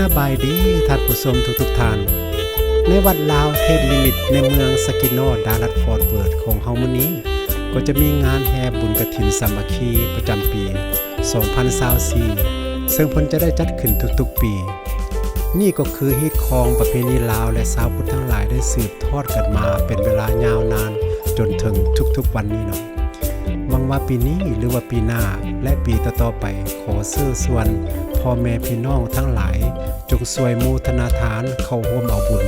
ສະບາຍດີທ່ານຜູ້ຊົມທຸກໆທ່ານ. ໃນວັດລາວເທບນິມິດ ໃນເມືອງ Saginaw Dallas Fort Worth ຂອງເຮົາມື້ນີ້ ກໍຈະມີງານແຫ່ບຸນກະຖິນສາມັກຄີປະຈຳປີສອງພັນຊາວສີ່ ເຊິ່ງເພິ່ນຈະໄດ້ຈັດຂຶ້ນທຸກໆປີ. ນີ້ກໍຄືຮີດຄອງປະເພນີລາວ ແລະ ຊາວພຸດທັງຫຼາຍໄດ້ສືບທອດກັນມາເປັນເວລາຍາວນານຈົນເຖິງທຸກໆວັນນີ້ເນາະ. ຫວັງວ່າປີນີ້ ຫຼືວ່າປີໜ້າ ແລະ ປີຕໍ່ໆໄປ ຂໍເຊີນຊວນພໍ່ແມ່ພີ່ນ້ອງທັງຫຼາຍ ຈົ່ງຊ່ວຍໂມທະນາທານເຂົ້າຮ່ວມເອົາບຸນ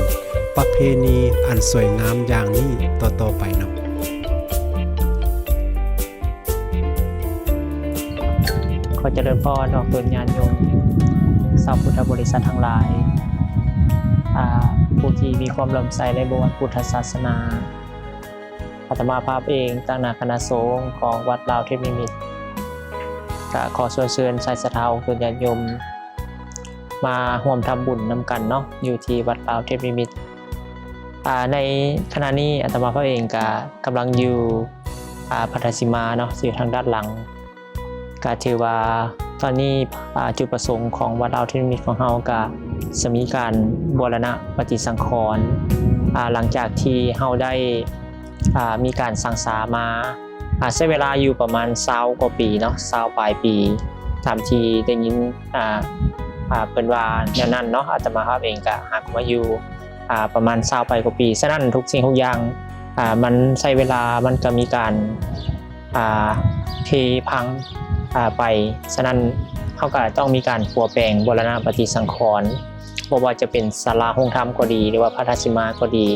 ປະເພນີອັນສວຍງາມຢ່າງນີ້ຕໍ່ໆໄປນຳ. ຂໍຈະເລີນພອນອອກຕົນຍາດໂຍມຊາວພຸດທະບໍລິສັດທັງຫຼາຍ ອາ ຜູ້ທີ່ມີຄວາມເຫຼື້ອມໃສໃນພະພຸດທະສາສະໜາ. ອາດຕະມາພາບເອງ ຕາງໜ້າຄະນະສົງຂອງວັດລາວເທບນິມິດ ກະຂໍຊວນເຊີນສາຍສັດທາອອກຕົນຍາດໂຍມ ມາຮ່ວມທຳບຸນນຳກັນເນາະ ຢູ່ທີ່ວັດລາວເທບນິມິດ. ອາ ໃນຂະນະນີ້ອາດຕະມາພາບເອງກະກຳລັງຢູ່ ອາ ພັດທະສີມາເນາະ ຢູ່ທາງດ້ານຫຼັງ. ກະຖືວ່າຕອນນີ້ ອາ ຈຸດປະສົງຂອງວັດລາວເທບນິມິດຂອງເຮົາກະຈະມີການບູລະນະປະຕິສັງຂອນ ອາ ຫຼັງຈາກທີ່ເຮົາໄດ້ ອາ ມີການສ້າງສາມາ ອາ ໃຊ້ເວລາຢູ່ປະມານຊາວກວ່າປີເນາະ ຊາວປາຍປີ ຕາມທີ່ໄດ້ຍິນ ອາ ອາ ເພິ່ນວ່າແນວນັ້ນເນາະ. ອາດຕະມາພາບເອງກະຫາກໍມາຢູ່ ອາ ປະມານຊາວປາຍກວ່າປີ. ສະນັ້ນທຸກສິ່ງທຸກຢ່າງ ອາ ມັນໃຊ້ເວລາ ມັນກະມີການ ອາ ເພພັງ ອາ ໄປ. ສະນັ້ນເຮົາກະຕ້ອງມີການປົວແປງ ບູລະນະປະຕິສັງຂອນ ບໍ່ວ່າຈະເປັນສາລາໂຮງທຳກໍດີ ຫຼືວ່າພັດທະສີມາກໍດີ.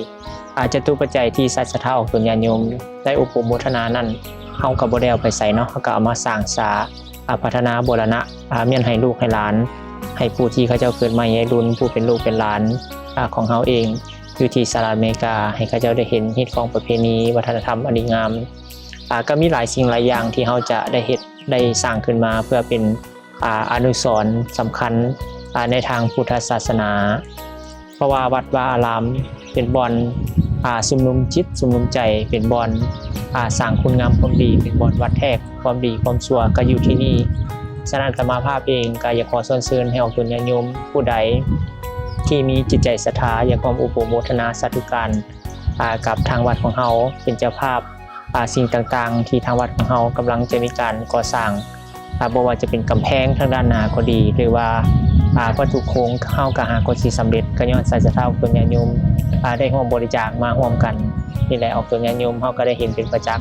ອາ ຈະຕຸປັດໄຈທີ່ສາຍສັດທາອອກຕົນຍາດໂຍມໄດ້ອຸປະໂມທະນານັ້ນ ເຮົາກະບໍ່ໄດ້ເອົາໄປໃສເນາະ ເຮົາກະເອົາມາສ້າງສາ ອາ ພັດທະນາບູລະນະ ອາ ມ້ຽນໃຫ້ລູກໃຫ້ຫຼານ ໃຫ້ຜູ້ທີ່ເຂົາເຈົ້າເກີດໃໝ່ໃນລຸ້ນ ຜູ້ເປັນລູກເປັນຫຼານ ອາ ຂອງເຮົາເອງ ຢູ່ທີ່ສະຫະລັດອາເມລິກາ ໃຫ້ເຂົາເຈົ້າໄດ້ເຫັນຮີດຄອງປະເພນີວັດທະນະທຳອັນດີງາມ. ອາ ກະມີຫຼາຍສິ່ງຫຼາຍຢ່າງທີ່ເຮົາຈະໄດ້ເຮັດ ໄດ້ສ້າງຂຶ້ນມາເພື່ອເປັນ ອາ ອະນຸສອນສຳຄັນ ອາ ໃນທາງພຸດທະສາສະໜາ ເພາະວ່າວັດວາອາລາມເປັນບ່ອນ ອາ ຊຸມນຸມຈິດຊຸມນຸມໃຈ ເປັນບ່ອນ ອາ ສ້າງຄຸນງາມຄວາມດີ ເປັນບ່ອນວັດແທກຄວາມດີຄວາມຊົ່ວກະຢູ່ທີ່ນີ້. ສະນັ້ນອາດຕະມາພາບເອງກະຢາກຂໍຊວນເຊີນໃຫ້ອອກຕົນຍາດໂຍມຜູ້ໃດທີ່ມີຈິດໃຈສັດທາ ຢາກຮ່ວມອຸປະໂມທະນາສາທຸການ ອາ ກັບທາງວັດຂອງເຮົາເປັນເຈົ້າພາບ ອາ ສິ່ງຕ່າງໆທີ່ທາງວັດຂອງເຮົາກຳລັງຈະມີການກໍ່ສ້າງ ອາ ບໍ່ວ່າຈະເປັນກຳແພງທາງດ້ານໜ້າກໍດີ ຫຼືວ່າ ອາ ວັດຖຸໂຄງເຮົາກະຫາກໍຊິສຳເລັດ ກະຍ້ອນສາຍສັດທາຂອງຍາດໂຍມ ອາ ໄດ້ຮ່ວມບໍລິຈາກມາຮ່ວມກັນນີ້ແຫຼະ ອອກຕົນຍາດໂຍມເຮົາກະໄດ້ເຫັນເປັນປະຈັກ.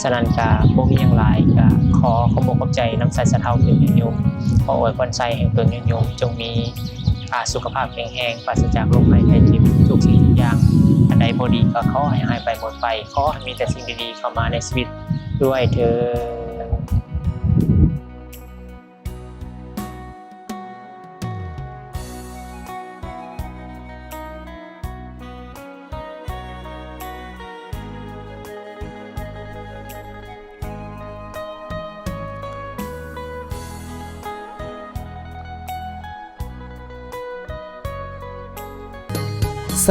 ສະນັ້ນກະບໍ່ມີຫຍັງຫຼາຍ ກະຂໍຂອບອົກຂອບໃຈນຳສາຍສັດທາຂອງຍາດໂຍມ ຂໍອວຍພອນໄຊໃຫ້ຕົນຍາດໂຍມຈົ່ງມີ ອາ ສຸຂະພາບແຂງແຮງ ປາສະຈາກໂລກໄພໄຂ້ເຈັບ ທຸກສິ່ງທຸກຢ່າງ ອັນໃດບໍ່ດີກໍຂໍໃຫ້ຫາຍໄປໝົດໄປ ຂໍໃຫ້ມີແຕ່ສິ່ງດີໆເຂົ້າມາໃນຊີວິດດ້ວຍເທີ້ນ.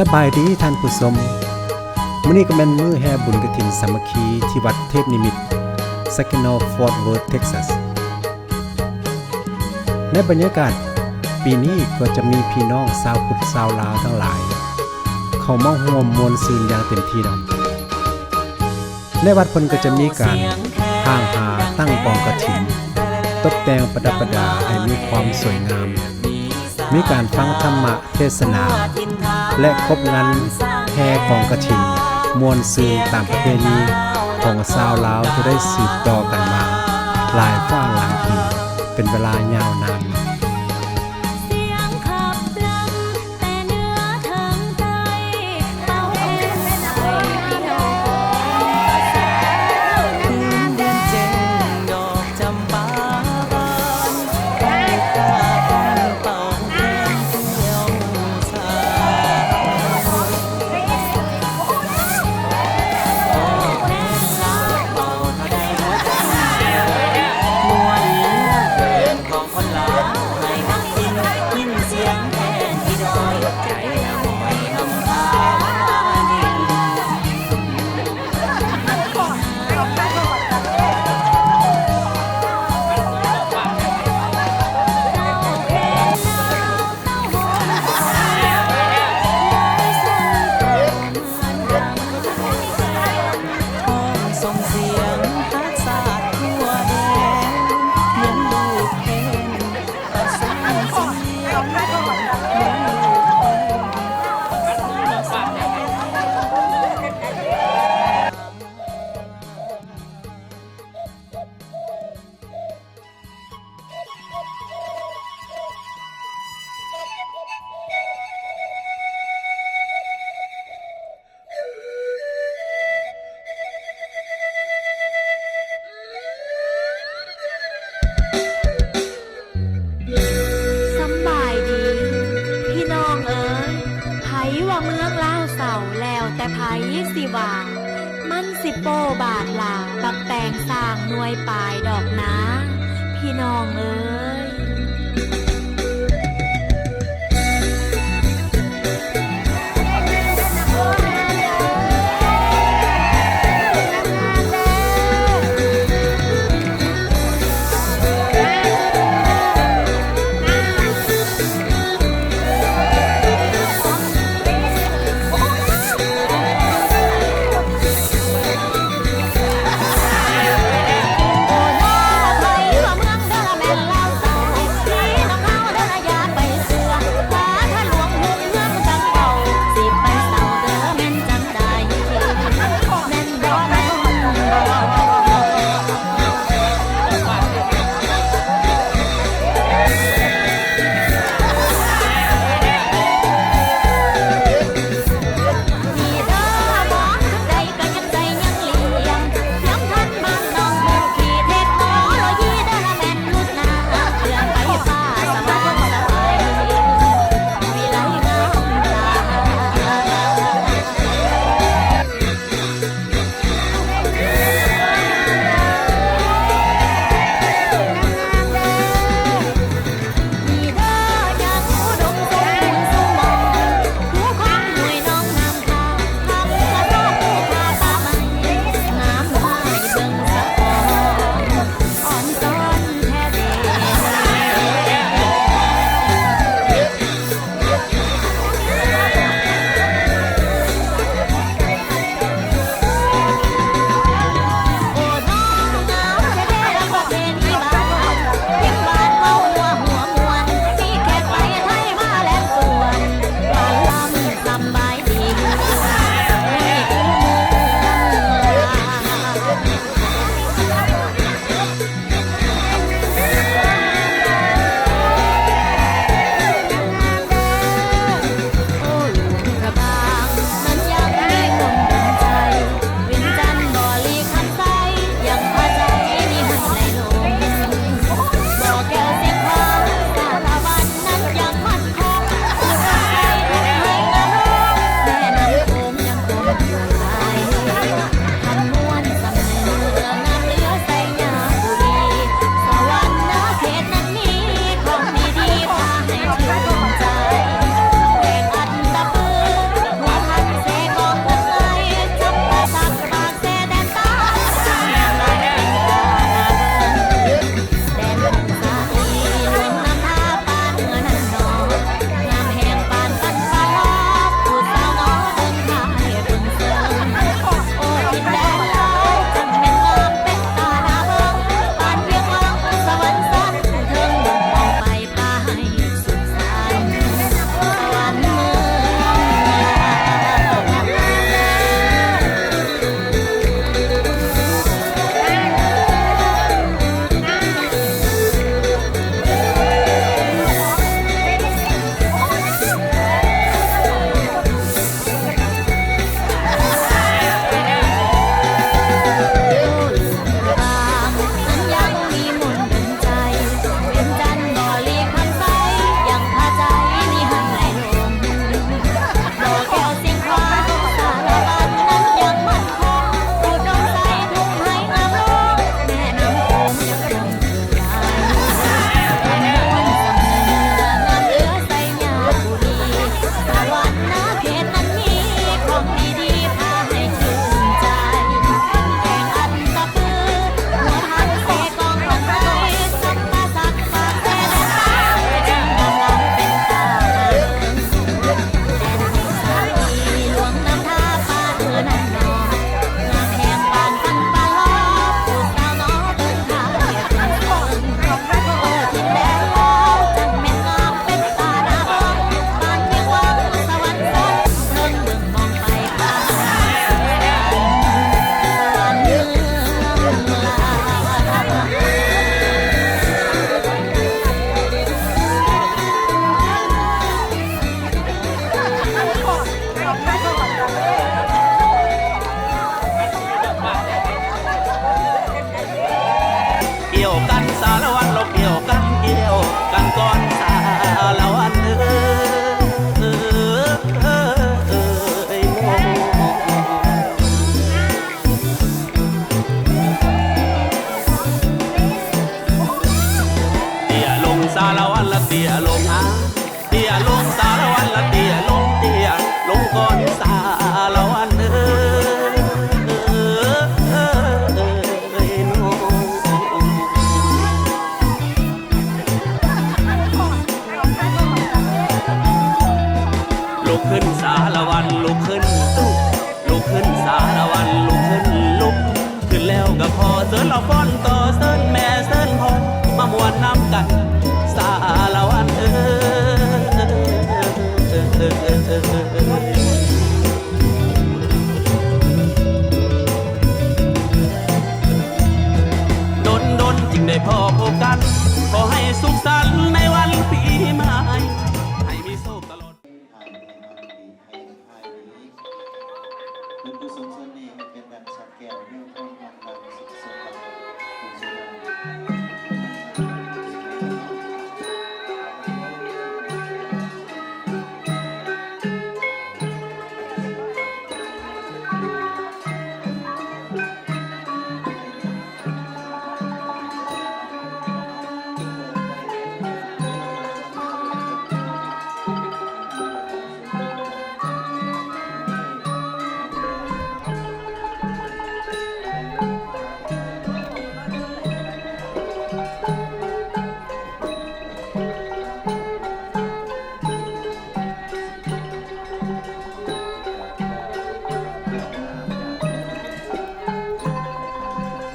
ສະບາຍດີທ່ານຜູ້ຊົມ, ມື້ນີ້ກໍແມ່ນມື້ແຫ່ບຸນກະຖິນສາມັກຄີທີ່ວັດເທບນິມິດ Saginaw Fort Worth Texas. ໃນບັນຍາກາດປີນີ້ກໍຈະມີພີ່ນ້ອງຊາວພຸດຊາວລາວທັງຫຼາຍ ເຂົ້າມາຮ່ວມມ່ວນຊື່ນຢ່າງເຕັມທີ່ເນາະ. ໃນວັດເພິ່ນກໍຈະມີການຫ້າງຫາຕັ້ງກອງກະຖິນ, ຕົບແຕ່ງປະດັບປະດາໃຫ້ມີຄວາມສວຍງາມ, ມີການຟັງທຳມະເທດສະໜາ ແລະ ຄົບງັນແຫ່ກອງກະຖິນ ມ່ວນຊື່ນຕາມປະເພນີຂອງຊາວລາວທີ່ໄດ້ສືບຕໍ່ກັນມາຫຼາຍຟ້າຫຼາຍປີ ເປັນເວລາຍາວນານ. ສຽງຂັບລຳແຕ່ເໜືອເທິງໃຕ້ ເປົ່າແອນໃສ່ພີ່ນ້ອງສາວ ຄືນເດືອນເຈັດດອກຈຳປາບານ ໃຫ້ກາຄົນເປົ່າແຄນກ່ຽວສາ ອອກແດນລາວເປົ່າ ຖ້າໄດ້ບົດເສຍ ມ່ວນເຫຼືອເກີນຂອງຄົນລາວ. ສຳບາຍດີ ພີ່ນ້ອງເອີຍ, ໃຜວ່າເມືອງລາວເຊົາ ແລ້ວແຕ່ໃຜຊິວ່າ, ມັນຊິໂປ້ບາດຫຼ້າ ບັກແຕງສ້າງໜ່ວຍປາຍດອກນາ ພີ່ນ້ອງເອີຍ. ລະວັນລຸກຂຶ້ນ ລຸກ ລຸກຂຶ້ນ ສາລະວັນລຸກຂຶ້ນ ລຸກ ຂຶ້ນແລ້ວກໍຂໍເຊີນລາວຟ້ອນຕໍ່ ເຊີນແມ່ເຊີນພໍ່ ມາມ່ວນນຳກັນ ສາລະວັນເອີຍ. ດົນໆ ຈຶ່ງໄດ້ພໍ້ພົບກັນ ຂໍໃຫ້ສຸກສັນໃນວັນປີໃໝ່ ໃຫ້ມີໂຊກຕະຫຼອດ.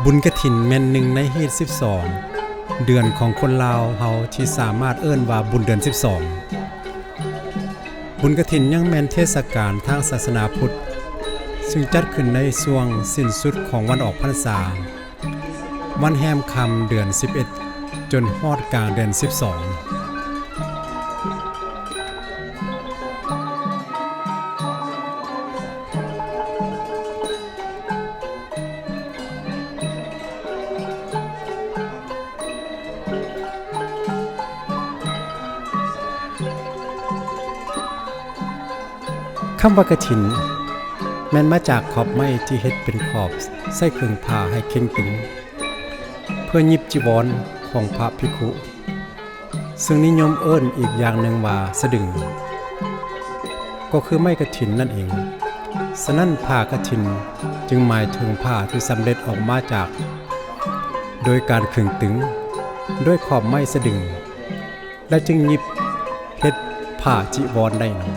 ບຸນກະຖິນແມ່ນໜຶ່ງໃນຮີດສິບສອງເດືອນຂອງຄົນລາວເຮົາທີ່ສາມາດເອີ້ນວ່າບຸນເດືອນສິບສອງ. ບຸນກະຖິນຍັງແມ່ນເທດສະການທາງສາສະໜາພຸດ ຊຶ່ງຈັດຂຶ້ນໃນຊ່ວງສິ້ນສຸດຂອງວັນອອກພັນສາ ວັນແຮມຄ່ຳເດືອນສິບເອັດ ຈົນຮອດກາງເດືອນສິບສອງ. ຄຳວ່າກະຖິນ ແມ່ນມາຈາກຂອບໄມ້ທີ່ເຮັດເປັນຂອບໃສ່ເຄິ່ງຜ້າໃຫ້ເຄັ່ງຕຶງ ເພື່ອຫຍິບຈີວອນຂອງພະພິກຂຸ ຊຶ່ງນິຍົມເອີ້ນອີກຢ່າງໜຶ່ງວ່າສະດຶງ ກໍຄືໄມ້ກະຖິນນັ້ນເອງ. ສະນັ້ນ ຜ້າກະຖິນຈຶ່ງໝາຍເຖິງຜ້າທີ່ສຳເລັດອອກມາຈາກ ໂດຍການເຄັ່ງຕຶງດ້ວຍຂອບໄມ້ສະດຶງ ແລະ ຈຶ່ງຫຍິບເຮັດຜ້າຈີວອນໄດ້ນັ້ນ.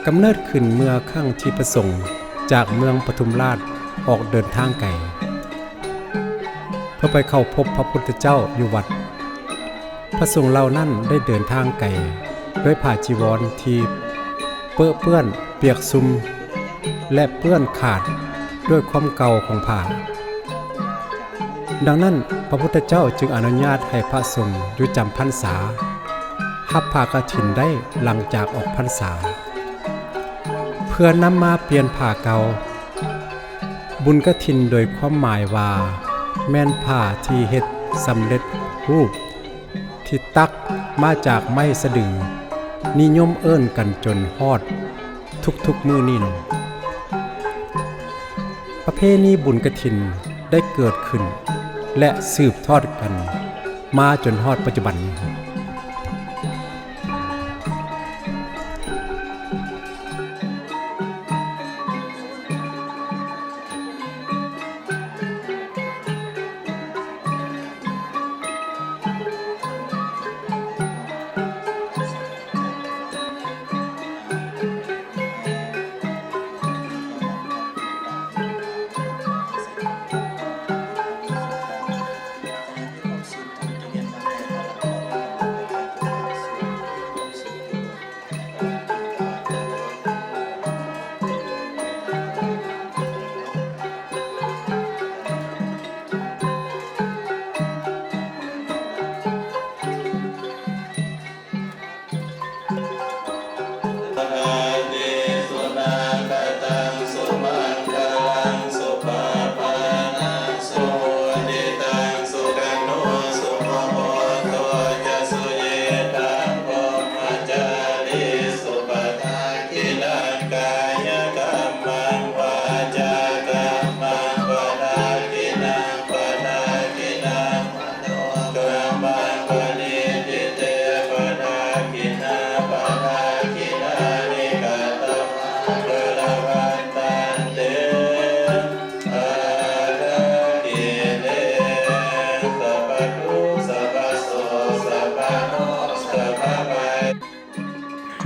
ກຳເນີດຂຶ້ນເມື່ອຄັ້ງທີ່ພະສົງຈາກເມືອງປະທຸມລາດອອກເດີນທາງໄກ ເພື່ອໄປເຂົ້າພົບພະພຸດທະເຈົ້າຢູ່ວັດ. ພະສົງເຫຼົ່ານັ້ນໄດ້ເດີນທາງໄກດ້ວຍຜ້າຈີວອນທີ່ເປິເປື້ອນ, ປຽກຊຸ່ມ ແລະ ເປື້ອນຂາດດ້ວຍຄວາມເກົ່າຂອງຜ້າ. ດັ່ງນັ້ນ, ພະພຸດທະເຈົ້າຈຶ່ງອະນຸຍາດໃຫ້ພະສົງຢູ່ຈຳພັນສາ ຮັບຜ້າກະຖິນໄດ້ຫຼັງຈາກອອກພັນສາ ເພື່ອນຳມາປ່ຽນຜ້າເກົ່າ. ບຸນກະຖິນໂດຍຄວາມໝາຍວ່າ ແມ່ນຜ້າທີ່ເຮັດສຳເລັດຮູບ ທີ່ຕັກມາຈາກໄມ້ສະດຶງ ນິຍົມເອີ້ນກັນຈົນຮອດທຸກໆມື້ນີ້ນັ້ນ. ປະເພນີບຸນກະຖິນໄດ້ເກີດຂຶ້ນ ແລະ ສືບທອດກັນມາຈົນຮອດປັດຈຸບັນນີ້.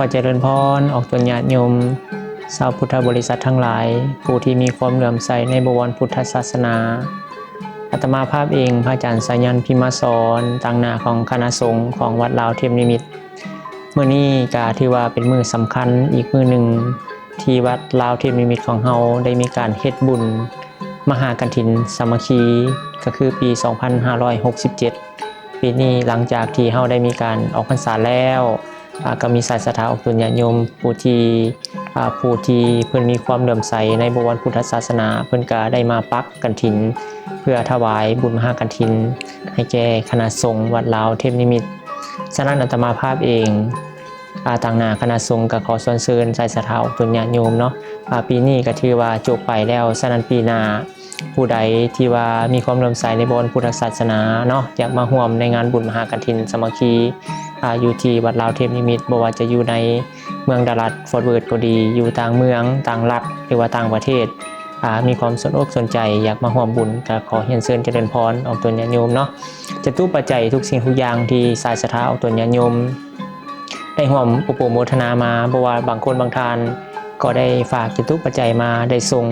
ຂໍຈະເລີນພອນອອກຕົນຍາດໂຍມ ຊາວພຸດທະບໍລິສັດທັງຫຼາຍ ຜູ້ທີ່ມີຄວາມເຫຼື້ອມໃສໃນບໍວອນພຸດທະສາສະໜາ. ອາດຕະມາພາບເອງ ພະອາຈານສາຍັນ ພິມມະສອນ ຕາງໜ້າຂອງຄະນະສົງຂອງວັດລາວເທບນິມິດ. ມື້ນີ້ກະຖືວ່າເປັນມື້ສຳຄັນອີກມື້ໜຶ່ງ ທີ່ວັດລາວເທບນິມິດຂອງເຮົາໄດ້ມີການເຮັດບຸນມະຫາກະຖິນສາມັກຄີ ກະຄືປີສອງພັນຫ້າຮ້ອຍຫົກສິບເຈັດ. ປີນີ້ຫຼັງຈາກທີ່ເຮົາໄດ້ມີການອອກພັນສາແລ້ວ ອາ ກໍມີສາຍສັດທາອອກຕົນຍາດໂຍມ ຜູ້ທີ່ ອາ ຜູ້ທີ່ເພິ່ນມີຄວາມເຫຼື້ອມໃສໃນບໍວອນພຸດທະສາສະໜາ ເພິ່ນກໍໄດ້ມາປັກກະຖິນ ເພື່ອຖວາຍບຸນມະຫາກະຖິນໃຫ້ແກ່ຄະນະສົງວັດລາວເທບນິມິດ. ສະນັ້ນອາດຕະມາພາບເອງ ອາ ຕາງໜ້າຄະນະສົງກໍຂໍຊວນເຊີນສາຍສັດທາອອກຕົນຍາດໂຍມເນາະ ອາ ປີນີ້ກໍຖືວ່າຈົບໄປແລ້ວ. ສະນັ້ນປີໜ້າ ຜູ້ໃດທີ່ວ່າມີຄວາມເຫຼື້ອມໃສໃນບ່ອນພຸດທະສາສະໜາເນາະ ຢາກມາຮ່ວມໃນງານບຸນມະຫາກະຖິນສາມັກຄີ ອາ ຢູ່ທີ່ວັດລາວເທບນິມິດ ບໍ່ວ່າຈະຢູ່ໃນເມືອງດາລັດ ຟອດເວີດ ກໍດີ, ຢູ່ຕ່າງເມືອງ, ຕ່າງລັດ ຫຼືວ່າຕ່າງປະເທດ ອາ ມີຄວາມສົນອົກສົນໃຈຢາກມາຮ່ວມບຸນ ກໍຂໍຮຽນເຊີນຈະເລີນພອນອອກຕົນຍາດໂຍມເນາະ. ຈະຕຸປັດໄຈທຸກສິ່ງທຸກຢ່າງທີ່ສາຍສັດທາອອກຕົນຍາດໂຍມ ໄດ້ຮ່ວມອຸປະໂມທະນາມາ, ບໍ່ວ່າບາງຄົນບາງທ່ານກໍໄດ້ຝາກຈະຕຸປັດໄຈມາ, ໄດ້ສົ່ງ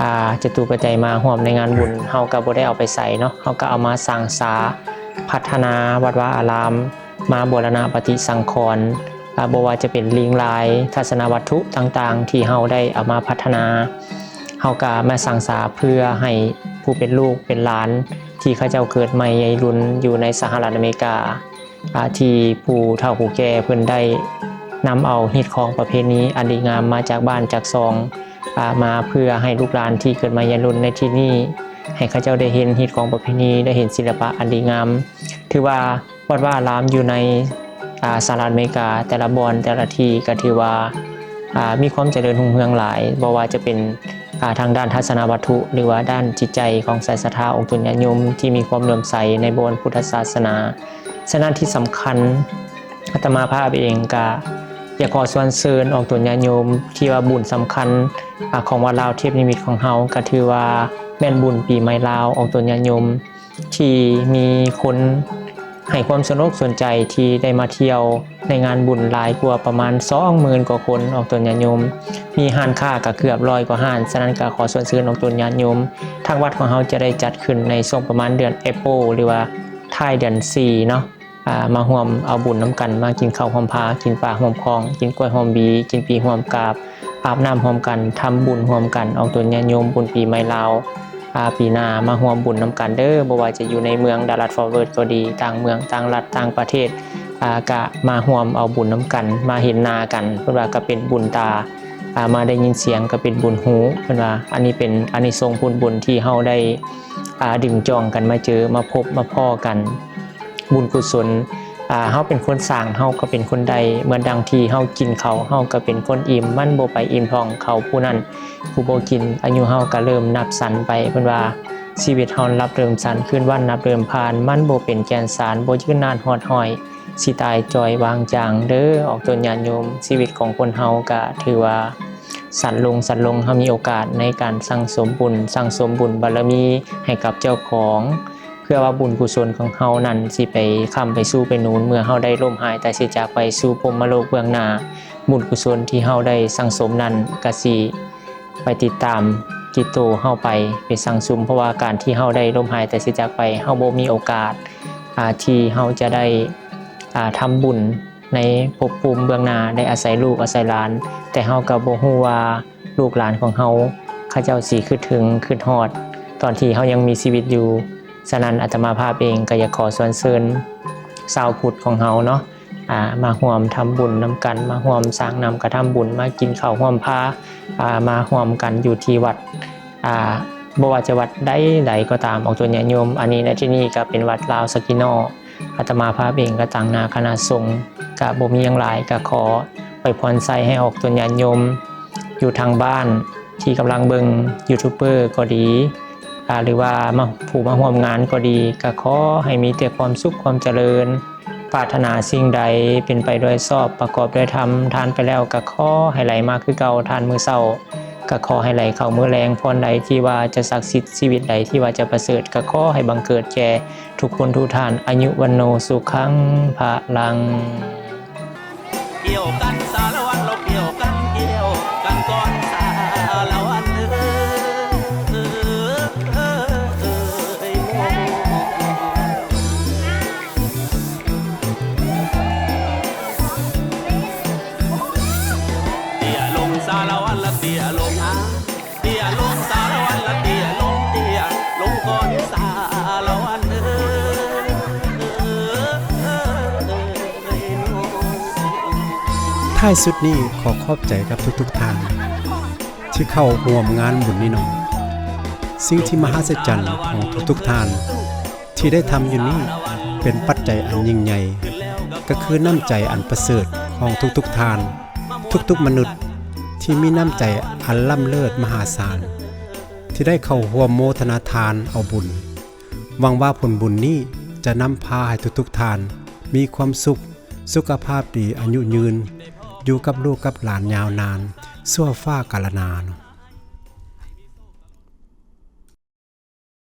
ອາ ຈະຕຸປັດໄຈມາຮ່ວມໃນງານບຸນ, ເຮົາກໍບໍ່ໄດ້ເອົາໄປໃສເນາະ, ເຮົາກໍເອົາມາສ້າງສາພັດທະນາວັດວາອາລາມ, ມາບູລະນະປະຕິສັງຂອນ, ອາ ບໍ່ວ່າຈະເປັນລິງລາຍ, ທັດສະນະວັດຖຸຕ່າງໆ ທີ່ເຮົາໄດ້ເອົາມາພັດທະນາ, ເຮົາກໍມາສ້າງສາເພື່ອໃຫ້ຜູ້ເປັນລູກເປັນຫຼານ ທີ່ເຂົາເຈົ້າເກີດໃໝ່ໃຫຍ່ລຸນຢູ່ໃນສະຫະລັດອາເມລິກາ, ອາ ທີ່ຜູ້ເຖົ້າຜູ້ແກ່ເພິ່ນໄດ້ນຳເອົາຮີດຄອງປະເພນີອັນດີງາມມາຈາກບ້ານຈາກຊ່ອງ ອາ ມາເພື່ອໃຫ້ລູກຫຼານທີ່ເກີດໃໝ່ໃຫຍ່ລຸນໃນທີ່ນີ້ ໃຫ້ເຂົາເຈົ້າໄດ້ເຫັນຮີດຄອງປະເພນີ, ໄດ້ເຫັນສິລະປະອັນດີງາມ. ຖືວ່າວັດວາອາລາມຢູ່ໃນ ອາ ສະຫະລັດອາເມລິກາ ແຕ່ລະບ່ອນ ແຕ່ລະທີ່ ກໍຖືວ່າ ອາ ມີຄວາມຈະເລີນຮຸ່ງເຮືອງຫຼາຍ, ບໍ່ວ່າຈະເປັນ ອາ ທາງດ້ານທັດສະນະວັດຖຸ ຫຼືວ່າດ້ານຈິດໃຈຂອງສາຍສັດທາອົງຕົນຍາດໂຍມທີ່ມີຄວາມເຫຼື້ອມໃສໃນບ່ອນພຸດທະສາສະໜາ. ສະນັ້ນທີ່ສຳຄັນ ອາດຕະມາພາບເອງກະຢາກຂໍຊວນເຊີນອອກຕົນຍາດໂຍມ ທີ່ວ່າບຸນສຳຄັນ ອາ ຂອງວັດລາວເທບນິມິດຂອງເຮົາ ກະຖືວ່າແມ່ນບຸນປີໃໝ່ລາວອອກຕົນຍາດໂຍມ ທີ່ມີຄົນໃຫ້ຄວາມສົນອົກສົນໃຈທີ່ໄດ້ມາທ່ຽວໃນງານບຸນຫຼາຍກວ່າປະມານສອງໝື່ນກວ່າຄົນອອກຕົນຍາດໂຍມ, ມີຮ້ານຄ້າກະເກືອບຮ້ອຍກວ່າຮ້ານ. ສະນັ້ນກະຂໍຊວນເຊີນອອກຕົນຍາດໂຍມ, ທາງວັດຂອງເຮົາຈະໄດ້ຈັດຂຶ້ນໃນຊ່ວງປະມານເດືອນເອໂປ ຫຼືວ່າທ້າຍເດືອນສີ່ເນາະ ອາ ມາຮ່ວມເອົາບຸນນຳກັນ, ມາກິນເຂົ້າຮ່ວມພາ, ກິນປາຮ່ວມຄອງ, ກິນກ້ວຍຮ່ວມບີ, ກິນປີຮ່ວມກາບ, ອາບນ້ຳຮ່ວມກັນ, ທຳບຸນຮ່ວມກັນ, ອອກຕົນຍາດໂຍມບຸນປີໃໝ່ລາວ ອາ ປີໜ້າມາຮ່ວມບຸນນຳກັນເດີ້. ບໍ່ວ່າຈະຢູ່ໃນເມືອງດາລັດຟອດເວີດກໍດີ, ຕ່າງເມືອງ, ຕ່າງລັດ, ຕ່າງປະເທດ ອາ ກະມາຮ່ວມເອົາບຸນນຳກັນ, ມາເຫັນໜ້າກັນ. ເພິ່ນວ່າກະເປັນບຸນຕາ, ອາ ມາໄດ້ຍິນສຽງກະເປັນບຸນຫູ. ເພິ່ນວ່າອັນນີ້ເປັນອານິສົງຜົນບຸນທີ່ເຮົາໄດ້ ອາ ດຶງຈອງກັນມາເຈີ, ມາພົບມາພໍ້ກັນ. ບຸນກຸສົນ ອາ ເຮົາເປັນຄົນສ້າງ ເຮົາກໍເປັນຄົນໄດ້, ເໝືອນດັ່ງທີ່ເຮົາກິນເຂົ້າ ເຮົາກໍເປັນຄົນອີ່ມ, ມັນບໍ່ໄປອີ່ມທ້ອງເຂົາຜູ້ນັ້ນຜູ້ບໍ່ກິນ. ອາຍຸເຮົາກໍເລີ່ມນັບສັ້ນໄປ, ເພິ່ນວ່າຊີວິດເຮົານັບເລີ່ມສັ້ນ, ຄືນວັນນັບເລີ່ມຜ່ານ, ມັນບໍ່ເປັນແກ່ນສານ, ບໍ່ຍືນນານຮອດຮ້ອຍ, ຊິຕາຍຈ່ອຍວາງຈາງເດີ້. ອອກຕົນຍາດໂຍມ, ຊີວິດຂອງຄົນເຮົາກໍຖືວ່າສັ້ນລົງ, ສັ້ນລົງ, ເຮົາມີໂອກາດໃນການສັ່ງສົມບຸນ, ສັ່ງສົມບຸນບາລະມີໃຫ້ກັບເຈົ້າຂອງ ເພື່ອວ່າບຸນກຸສົນຂອງເຮົານັ້ນຊິໄປຄ້ຳໄປຊູໄປໜູນ ເມື່ອເຮົາໄດ້ລົ້ມຫາຍຕາຍເສຍຈາກໄປສູ່ພົມມະໂລກເບື້ອງໜ້າ. ບຸນກຸສົນທີ່ເຮົາໄດ້ສັ່ງສົມນັ້ນກະຊິໄປຕິດຕາມຕິດໂຕເຮົາໄປ, ໄປສັ່ງສຸມ, ເພາະວ່າການທີ່ເຮົາໄດ້ລົ້ມຫາຍຕາຍເສຍຈາກໄປ ເຮົາບໍ່ມີໂອກາດ ອາ ທີ່ເຮົາຈະໄດ້ ອາ ທຳບຸນໃນພົບພູມເບື້ອງໜ້າ ໄດ້ອາໄສລູກອາໄສຫຼານ, ແຕ່ເຮົາກໍບໍ່ຮູ້ວ່າ ລູກຫຼານຂອງເຮົາ ເຂົາເຈົ້າຊິຄິດເຖິງຄິດຮອດຕອນທີ່ເຮົາຍັງມີຊີວິດຢູ່. ສະນັ້ນອາດຕະມາພາບເອງກໍຢາກຂໍຊວນເຊີນຊາວພຸດຂອງເຮົາເນາະ ອາ ມາຮ່ວມທຳບຸນນຳກັນ, ມາຮ່ວມສ້າງນ້ຳກະທຳບຸນ, ມາກິນເຂົ້າຮ່ວມພາ, ອາ ມາຮ່ວມກັນຢູ່ທີ່ວັດ, ອາ ບໍ່ວ່າຈະວັດໃດໆກໍຕາມ ອອກຕົນຍາດໂຍມ. ອັນນີ້ໃນທີ່ນີ້ກໍເປັນວັດລາວສະກິນໍ. ອາດຕະມາພາບເອງກໍຕາງໜ້າຄະນະສົງ ກໍບໍ່ມີຫຍັງຫຼາຍ, ກໍຂໍອວຍພອນໄຊໃຫ້ອອກຕົນຍາດໂຍມຢູ່ທາງບ້ານທີ່ກຳລັງເບິ່ງຢູທູບເບີກໍດີ ອາ ຫຼືວ່າມາ ຜູ້ມາຮ່ວມງານກໍດີ, ກໍຂໍໃຫ້ມີແຕ່ຄວາມສຸກຄວາມຈະເລີນ, ປາດຖະໜາສິ່ງໃດເປັນໄປດ້ວຍຊອບ ປະກອບດ້ວຍທຳ, ທານໄປແລ້ວກໍຂໍໃຫ້ໄຫຼມາຄືເກົ່າ, ທານມື້ເຊົ້າ ກໍຂໍໃຫ້ໄຫຼເຂົ້າມື້ແລງ, ພອນໃດທີ່ວ່າຈະສັກສິດ, ຊີວິດໃດທີ່ວ່າຈະປະເສີດ, ກໍຂໍໃຫ້ບັງເກີດແກ່ທຸກຄົນທຸກທ່ານ, ອາຍຸ ວັນໂນ ສຸຂັງ ພະລັງ. ກ່ຽວກັນສາລະວັນ ລອງກ່ຽວກັນ ກ່ຽວກັນກ່ອນສາລະວັນເອີຍ. ເຕ້ຍລົງສາລະວັນລະເຕ້ຍລົງອາ ເຕ້ຍລົງສາລະວັນລະເຕ້ຍລົງ ເຕ້ຍລົງກ່ອນສາລະວັນເອີຍ. ທ້າຍສຸດນີ້ ຂໍຂອບໃຈກັບທຸກໆທ່ານ ທີ່ເຂົ້າຮ່ວມງານບຸນນີ້ເນາະ. ສິ່ງທີ່ມະຫັດສະຈັນຂອງທຸກໆທ່ານ ທີ່ໄດ້ທຳຢູ່ນີ້ ເປັນປັດໄຈອັນຍິ່ງໃຫຍ່ ກໍຄືນ້ຳໃຈອັນປະເສີດຂອງທຸກໆທ່ານ ທຸກໆມະນຸດ ທີ່ມີນ້ຳໃຈອັນລ້ຳເລີດມະຫາສານ ທີ່ໄດ້ເຂົ້າຮ່ວມໂມທະນາທານເອົາບຸນ. ຫວັງວ່າຜົນບຸນນີ້ຈະນຳພາໃຫ້ທຸກໆທ່ານມີຄວາມສຸກ, ສຸຂະພາບດີ, ອາຍຸຍືນ, ຢູ່ກັບລູກກັບຫຼານຍາວນານ ຊົ່ວຟ້າກາລະນານ.